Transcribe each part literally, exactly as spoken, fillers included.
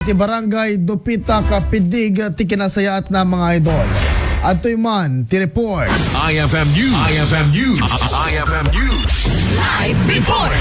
ti Barangay Dupitak, Pidig ti kinasayaatna, mga idol. Adtoy man ti report. I F M News. I F M News. I F M News. Live report.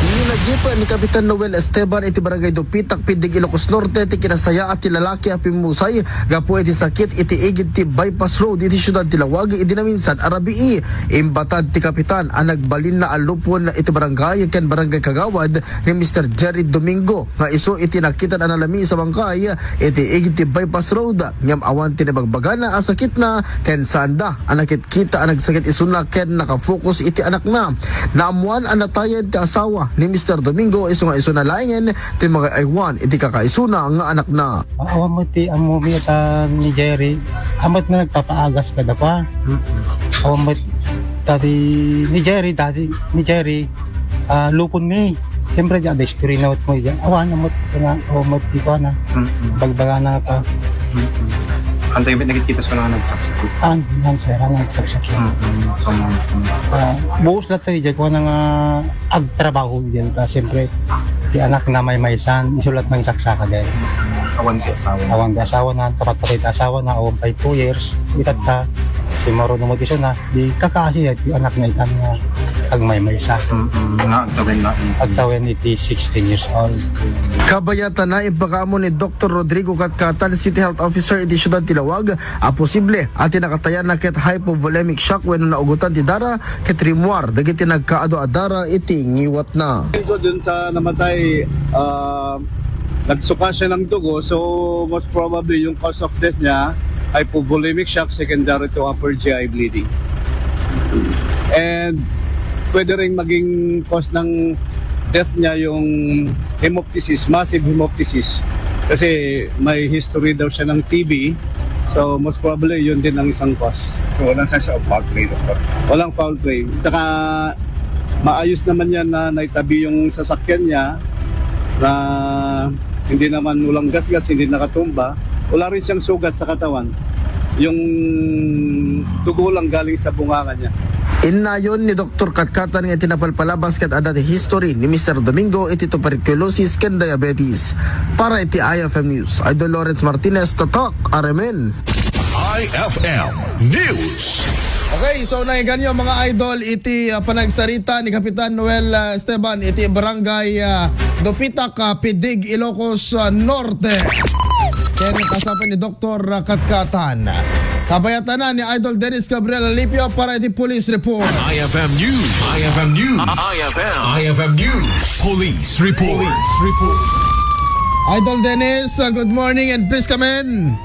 Ninagip ni Kapitan Noel Esteban iti Barangay Dupitak, Pidig, Ilocos Norte, ti kinasayaat ti lalaki a pimmusay gapu iti sakit iti igid ti bypass road iti siudad ti Lawag idi naminsan a rabii. Imbatad ti kapitan a nagbalinna a lupon iti barangay ken barangay kagawad ni Mister Jerry Domingo nga isu iti nakita a nalamiis a bangkay iti igid ti bypass road, ngem awan ti nabagbagana a sakitna ken saanda a nakitkita a nagsakit isuna ken nakafokus iti anakna. Naammuan a natayen ti asawa ni Mister Domingo isu nga isuna laengen ti mangay-aywan iti kakaisuna nga anakna. Awan met ti ammom ita ni Jerry. Awan met nga nagpapaagas kadakuada. Mm. Awan met dati ni Jerry, dati ni Jerry, ah, lupon mi. Siyempre, di ada istorya na met mo diyan. Awan, awan met nga, awan met ti kuana. Mm. Bagbagana ka. Mm. Anto yung nakikita sa mga nagsaksak? Ah, yan, sir, ang nagsaksak. Mm. Tama, tama. Ah, buos lang tayo diyan, kuana nga agtrabaho diyan. Ta, siyempre, ti anakna maymaysan, isu latta nga nagsaksak diyan. Awan ti asawa. Awan ti asawana, tapat patay ti asawana, awan pay two years. Itatta, simaro no mo ti isuna, di kakaasi ti anakna itan nga agmaymaysa. Mm, nga agtawen na. Agtawen iti sixteen years old. Kabayatan na, impakaammo ni Doktor Rodrigo Katkatan, City Health Officer iti Siudad ti Lawag, a posible a ti nakatayanna ket hypovolemic shock wenno naugotan ti dara ket rimmuar dagiti nagkaadu a dara iti ngiwatna. Dun sa namatay, ah, nagsuka siya ng dugo, so most probably yung cause of death niya, hypovolemic shock secondary to upper G I bleeding. And pwede rin maging cause ng death niya yung hemoptysis, massive hemoptysis. Kasi may history daw siya ng T B, so most probably yun din ang isang cause. So, walang sense of foul play, Doktor? Walang foul play. Tsaka maayos naman yan na naitabi yung sasakyan niya na hindi naman walang gasgas, hindi nakatumba. Wala rin siyang sugat sa katawan. Yung dugo lang galing sa bunganga niya. Innayon ni Doktor Katkatan nga iti napalpalabas ket adda ti history ni Mister Domingo iti tuberculosis ken diabetes. Para iti I F M News, Idol Lawrence Martinez, Tatak, Aremen. I F M News. Okay, so nainganyo, mga idol, iti, ah, panagsarita ni Kapitan Noel, ah, Esteban iti Barangay, ah, Dupitak, ah, Pidig, Ilocos, ah, Norte. Ken kasapi ni Doktor Katkatan. Kabayatan na ni Idol Dennis Gabriel Alipio para iti police report. I F M News. I F M News. I F M. I F M News. Police report. Police report. Idol Dennis, uh, good morning and please come in.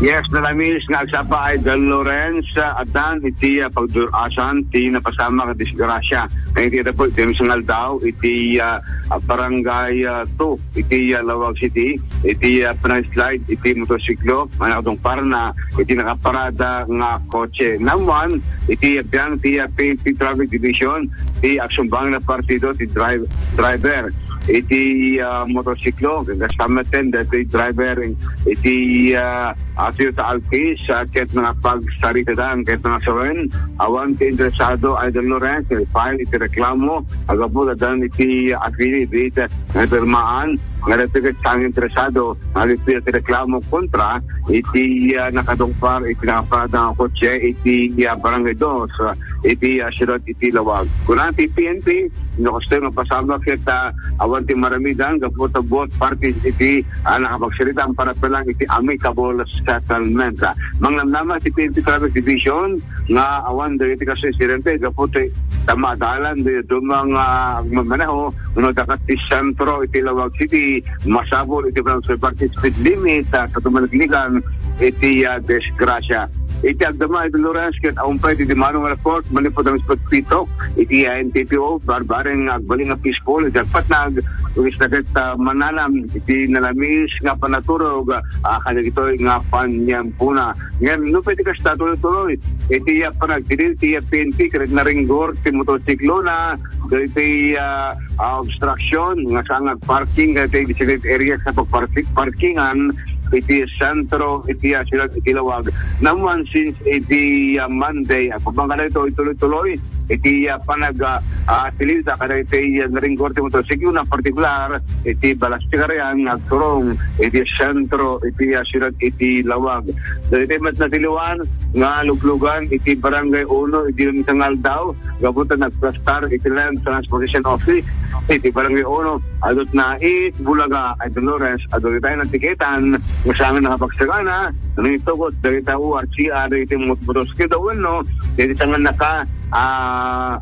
Yes, nalamis nga agsapa, Idol Lawrence, uh, addan iti, uh, pagdur-asan ti napasamak a disgrasya. Nga iti report, iti maysa nga aldaw, iti, uh, uh, barangay, uh, two, iti, uh, Laoag City, iti, uh, panagslide iti motorsiklo nga nakadungparna iti nakaparada nga kotse. Naammuan iti biang ti, uh, P N P Traffic Division ti agsumbangna partido ti drive-, driver iti, uh, motorsiklo. Kasta met ti driver iti, uh, Toyota Altis, uh, ket nangpagsaritadan ket nangasawen, awan ti interesado, Idol Lawrence, nga i-file iti reklamo, aggapu ta addan iti affidavit nga pirmaan nga daytoy ket saan nga interesado nga agipigsa ti reklamo kontra iti, ah, nakadungpar iti nakaparada nga kotse iti, ah, Barangay Dos, ah, iti, ah, siudad iti Laoag. Kuna ti P N P, no kastoy nga pasamak ket, ah, awan ti maramidan gapu ta both parties iti, ah, nakapagsarita para lang iti amicable settlement. Ah, mangnamnama ti P N P Traffic Division nga awan dagiti kastoy insidente gapu ta madalan dagiti dumang, ah, agmamaneho, no, dakat ti sentro iti Laoag City, masapul iti pagparte speed limit, ah, ta tumaliklikan iti, ah, disgrasya. Iti agdama iti Lawrence ket awan pay ti dumano nga report manipud ang pagpitok iti I N T P O, barbareng agbalin nga peaceful iti agpatnag, wis dakat, ah, manalam iti nalamis nga panaturog, ah, kadagitoy nga panyempuna. Ngem no pwede kasta tuloy-tuloy iti, ah, panagdidil ti, ah, P N P ket naringgor ti motorsiklo na dagiti, ah, ah, obstruction nga saan nga parking ket designated area sa pagparki-, parkingan, iti sentro iti, ah, siyudad iti Laoag. Naammoan since iti, ah, Monday, agpapan kadagitoy, tuloy-tuloy iti, ah, panag, ah, ah, silida kadagiti, ah, naringgur ti motorsiklo, na partikular iti Balastikarian nga agturong iti sentro iti, ah, siyudad iti Laoag. Dagiti met natiliwan nga luglugan iti Barangay Uno iti maysa nga aldaw, gapu ta nagplastar iti Land Transportation Office iti Barangay Uno, adu Nais, Bulaga, Idol Lawrence, adu dagiti natiketan nga saan nga nakapagsagana, nangitukot dagiti O R C R iti mot-, motorsiklo wenno dagiti saan nga naka, ah,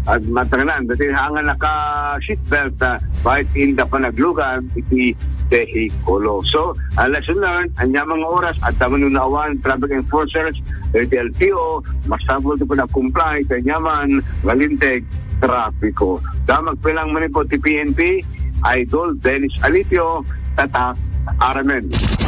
at matanganan, dagiti saan nga naka seatbelt, ah, baet inda panaglugan iti behikulo. So, ah, lesson learned, ania nga oras, adda man naawan, traffic enforcers, iti L T O, masapul ti panag-comply, kaniaman, nga linteg, trapiko. Damag pilang manipod ti P N P, Idol Dennis Alipio, Tatak, Aramen.